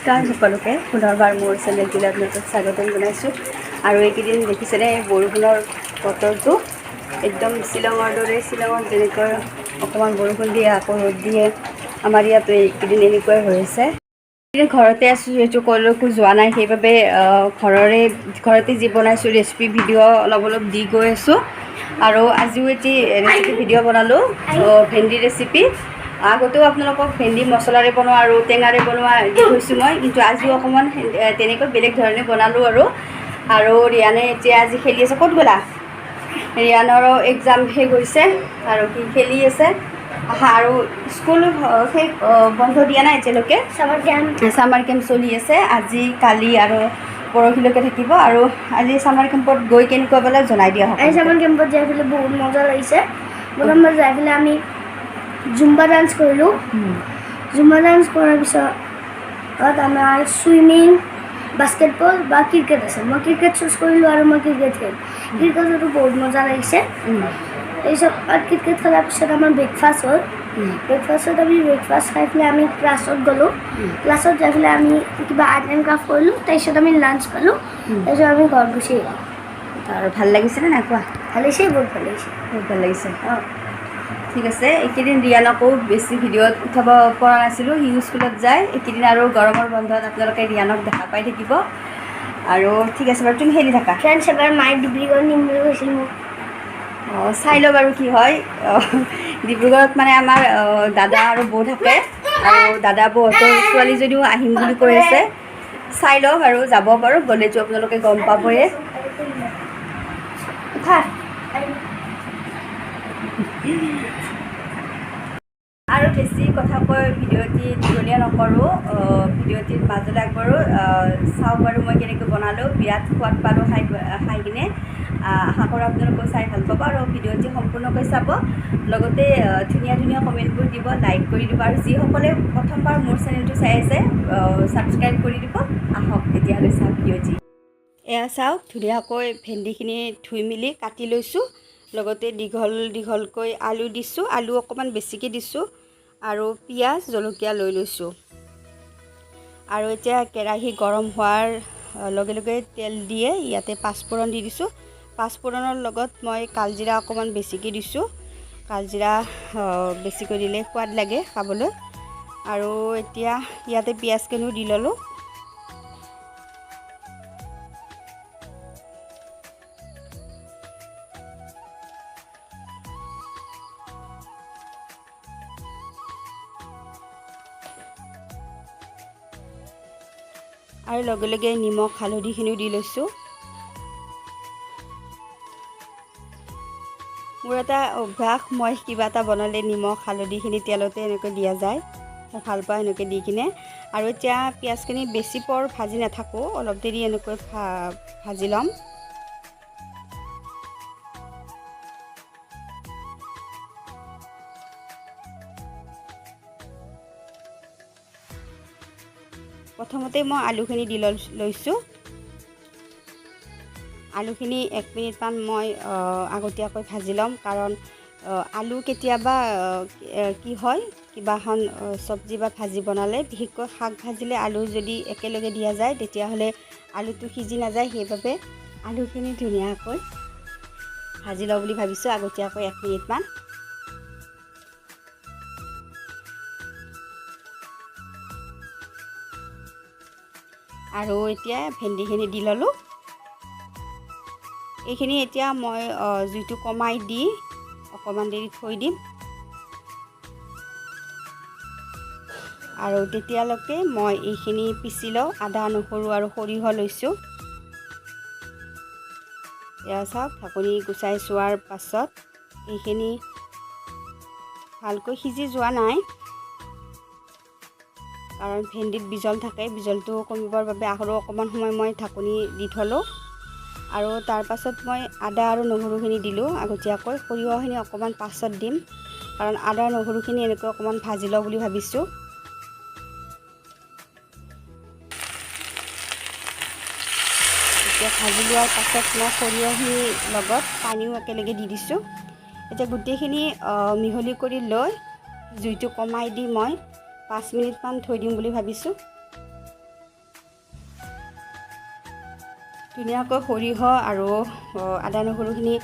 নমস্কাৰ সকলোকে, পুনৰবাৰ মোৰ চেনেলটোলৈ আপোনালোকক স্বাগতম জনাইছোঁ। আৰু এইকেইদিন দেখিছেনে, বৰষুণৰ বতৰটো একদম শ্বিলঙৰ দৰে। শ্বিলঙত যেনেকৈ অকণমান বৰষুণ দিয়ে, আকৌ ৰ'দ দিয়ে, আমাৰ ইয়াতো এইকেইদিন এনেকুৱাই হৈ আছে। এইকেইদিন ঘৰতে আছোঁ যিহেতু, ক'লৈকো যোৱা নাই, সেইবাবে ঘৰতে যি বনাইছোঁ, ৰেচিপি ভিডিঅ' অলপ অলপ দি গৈ আছোঁ। আৰু আজিও এটি ৰেচিপি ভিডিঅ' বনালোঁ, ভেন্দি ৰেচিপি। আগতেও আপোনালোকক ভেন্দি মছলাৰে বনোৱা আৰু টেঙাৰে বনোৱা দি থৈছোঁ মই, কিন্তু আজিও অকণমান তেনেকৈ বেলেগ ধৰণে বনালোঁ। আৰু আৰু ৰিয়ানে এতিয়া আজি খেলি আছে। ক'ত গ'লা? ৰিয়ানৰো এক্সাম শেষ হৈছে আৰু সি খেলি আছে। আহা, আৰু স্কুল শেষ, বন্ধ দিয়া নাই এতিয়ালৈকে। Summer camp. Summer camp চলি আছে, আজি, কালি আৰু পৰহিলৈকে থাকিব। আৰু আজি ছামাৰ কেম্পত গৈ কেনেকুৱা পালে জনাই দিয়া আজি ছামাৰ কেম্পত যাই পেলাই বহুত মজা লাগিছে। প্ৰথমবাৰ যাই পেলাই আমি জুম্বা ডান্স কৰিলোঁ। জুম্বা ডান্স কৰাৰ পিছত আমাৰ চুইমিং, বাস্কেটবল বা ক্ৰিকেট আছে। মই ক্ৰিকেট চুজ কৰিলোঁ আৰু মই ক্ৰিকেট খেলিলোঁ। ক্ৰিকেটতো বহুত মজা লাগিছে। তাৰপিছত ক্ৰিকেট খেলাৰ পিছত আমাৰ ব্ৰেকফাষ্ট হ'ল। ব্ৰেকফাষ্টত আমি ব্ৰেকফাষ্ট খাই পেলাই আমি ক্লাছত গ'লোঁ। ক্লাছত যাই পেলাই আমি কিবা আৰ্ট এণ্ড ক্ৰাফ্ট কৰিলোঁ। তাৰপিছত আমি লাঞ্চ পালোঁ। তাৰপিছত আমি ঘৰত গুচি আহিলোঁ। আৰু ভাল লাগিছেনে নাই কোৱা? ভাল লাগিছে, বহুত ভাল লাগিছে। বহুত ভাল লাগিছে। অঁ। ঠিক আছে। এইকেইদিন ৰিয়ানকো বেছি ভিডিঅ'ত উঠাব পৰা নাছিলোঁ, সি স্কুলত যায় এইকেইদিন। আৰু গৰমৰ বন্ধত আপোনালোকে ৰিয়ানক দেখা পাই থাকিব। আৰু ঠিক আছে বাৰু, তুমি খেলি থাকা। ফ্ৰেণ্ডছ, এবাৰ মায়ে ডিব্ৰুগড় নিম বুলি কৈছিল মোক। অঁ, চাই লওঁ বাৰু কি হয়। ডিব্ৰুগড়ত মানে আমাৰ দাদা আৰু বৌ থাকে আৰু দাদা বৌহঁতৰ ছোৱালীজনীও আহিম বুলি কৈ আছে। চাই লওঁ বাৰু, যাব পাৰোঁ। গ'লেতো আপোনালোকে গম পাবয়ে। উঠা। আৰু বেছি কথা কৈ ভিডিঅ'টি দীঘলীয়া নকৰোঁ, ভিডিঅ'টিৰ মাজলৈ আগবাঢ়োঁ। চাওঁ বাৰু মই কেনেকৈ বনালোঁ। বিৰাট সোৱাদ পালোঁ খাই খাই কিনে। আশা কৰোঁ আপোনালোকেও চাই ভাল পাব আৰু ভিডিঅ'টি সম্পূৰ্ণকৈ চাব, লগতে ধুনীয়া ধুনীয়া কমেণ্টবোৰ দিব, লাইক কৰি দিব আৰু যিসকলে প্ৰথমবাৰ মোৰ চেনেলটো চাই আছে, ছাবস্ক্ৰাইব কৰি দিব। আহক তেতিয়াহ'লে চাওঁ ভিডিঅ'টি। এয়া চাওক, ধুনীয়াকৈ ভেন্দিখিনি ধুই মেলি কাটি লৈছোঁ, লগতে দীঘল দীঘলকৈ আলু দিছোঁ, আলু অকণমান বেছিকৈ দিছোঁ আৰু পিঁয়াজ, জলকীয়া লৈ লৈছোঁ। আৰু এতিয়া কেৰাহী গৰম হোৱাৰ লগে লগে তেল দিয়ে ইয়াতে পাঁচফোৰণ দি দিছোঁ। পাঁচফোৰণৰ লগত মই কালজিৰা অকণমান বেছিকৈ দিছোঁ। কালজিৰা বেছিকৈ দিলে সোৱাদ লাগে খাবলৈ। আৰু এতিয়া ইয়াতে পিঁয়াজখিনিও দি ল'লোঁ। আৰু লগে লগে নিমখ, হালধিখিনিও দি লৈছোঁ। মোৰ এটা অভ্যাস, মই কিবা এটা বনালে নিমখ হালধিখিনি তেলতে এনেকৈ দিয়া যায়। মই ভাল পাওঁ এনেকৈ দি কিনে। আৰু এতিয়া পিঁয়াজখিনি বেছি পৰ ভাজি নাথাকোঁ, অলপ দেৰি এনেকৈ ভাজি ল'ম। প্ৰথমতে মই আলুখিনি দি লৈছোঁ। আলুখিনি 1 মিনিটমান মই আগতীয়াকৈ ভাজি ল'ম, কাৰণ আলু কেতিয়াবা কি হয়, কিবা এখন চব্জি বা ভাজি বনালে, বিশেষকৈ শাক ভাজিলে আলু যদি একেলগে দিয়া যায়, তেতিয়াহ'লে আলুটো সিজি নাযায়। সেইবাবে আলুখিনি ধুনীয়াকৈ ভাজি লওঁ বুলি ভাবিছোঁ আগতীয়াকৈ 1 মিনিটমান। আৰু এতিয়া ভেন্দিখিনি দি ল'লোঁ। এইখিনি এতিয়া মই জুইটো কমাই দি অকণমান দেৰি থৈ দিম আৰু তেতিয়ালৈকে মই এইখিনি পিচি লওঁ। আদা, নহৰু আৰু সৰিয়হ লৈছোঁ। এয়া চাওক, ঢাকনি গুচাই চোৱাৰ পাছত এইখিনি ভালকৈ সিজি যোৱা নাই, কাৰণ ভেন্দিত বিজল থাকে। বিজলটো কমিবৰ বাবে আৰু অকণমান সময় মই ঢাকনি দি থ'লোঁ। আৰু তাৰপাছত মই আদা আৰু নহৰুখিনি দিলোঁ আগতীয়াকৈ। সৰিয়হখিনি অকণমান পাছত দিম, কাৰণ আদা নহৰুখিনি এনেকৈ অকণমান ভাজি লওঁ বুলি ভাবিছোঁ। এতিয়া ভাজি লোৱাৰ পাছত মই সৰিয়হখিনিৰ লগত পানীও একেলগে দি দিছোঁ। এতিয়া গোটেইখিনি মিহলি কৰি লৈ জুইটো কমাই দি মই 5 মিনিটমান থৈ দিম বুলি ভাবিছোঁ। ধুনীয়াকৈ সৰিয়হ আৰু আদা নহৰুখিনি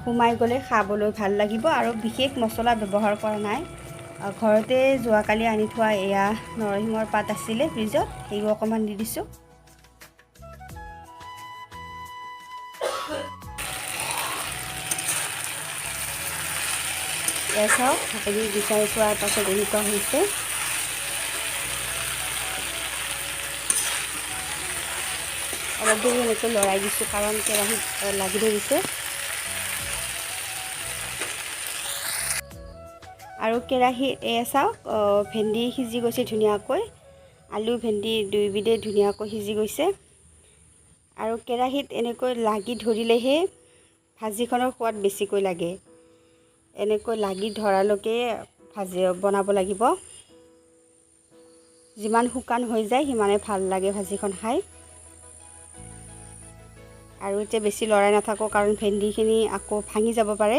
সোমাই গ'লে খাবলৈ ভাল লাগিব। আৰু বিশেষ মছলা ব্যৱহাৰ কৰা নাই। ঘৰতে যোৱাকালি আনি থোৱা এয়া নৰসিংহৰ পাত আছিলে ফ্ৰিজত, সেইও অকণমান দি দিছোঁ। এয়া চাওক, ঢাকনি গুচাই থোৱাৰ পাছত এনেকুৱা হৈছে। অলপ দেৰি এনেকৈ লৰাই দিছোঁ, কাৰণ কেৰাহীত লাগি ধৰিছে। আৰু কেৰাহী এয়া চাওক, ভেন্দি সিজি গৈছে ধুনীয়াকৈ। আলু ভেন্দি দুইবিধে ধুনীয়াকৈ সিজি গৈছে। আৰু কেৰাহীত এনেকৈ লাগি ধৰিলেহে ভাজিখনৰ সোৱাদ বেছিকৈ লাগে। এনেকৈ লাগি ধৰালৈকে ভাজি বনাব লাগিব। যিমান শুকান হৈ যায় সিমানে ভাল লাগে ভাজিখন খাই। আৰু এতিয়া বেছি লৰাই নাথাকোঁ, কাৰণ ভেন্দিখিনি আকৌ ভাঙি যাব পাৰে।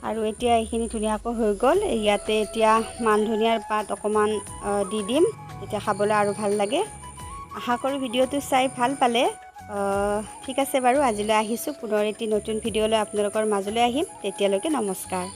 আৰু এতিয়া এইখিনি ধুনীয়াকৈ হৈ গ'ল। ইয়াতে এতিয়া মান ধনিয়াৰ পাত অকণমান দি দিম, তেতিয়া খাবলৈ আৰু ভাল লাগে। আশা কৰোঁ ভিডিঅ'টো চাই ভাল পালে। ঠিক আছে বাৰু, আজিলৈ আহিছোঁ। পুনৰ এটি নতুন ভিডিঅ'লৈ আপোনালোকৰ মাজলৈ আহিম। তেতিয়ালৈকে নমস্কাৰ।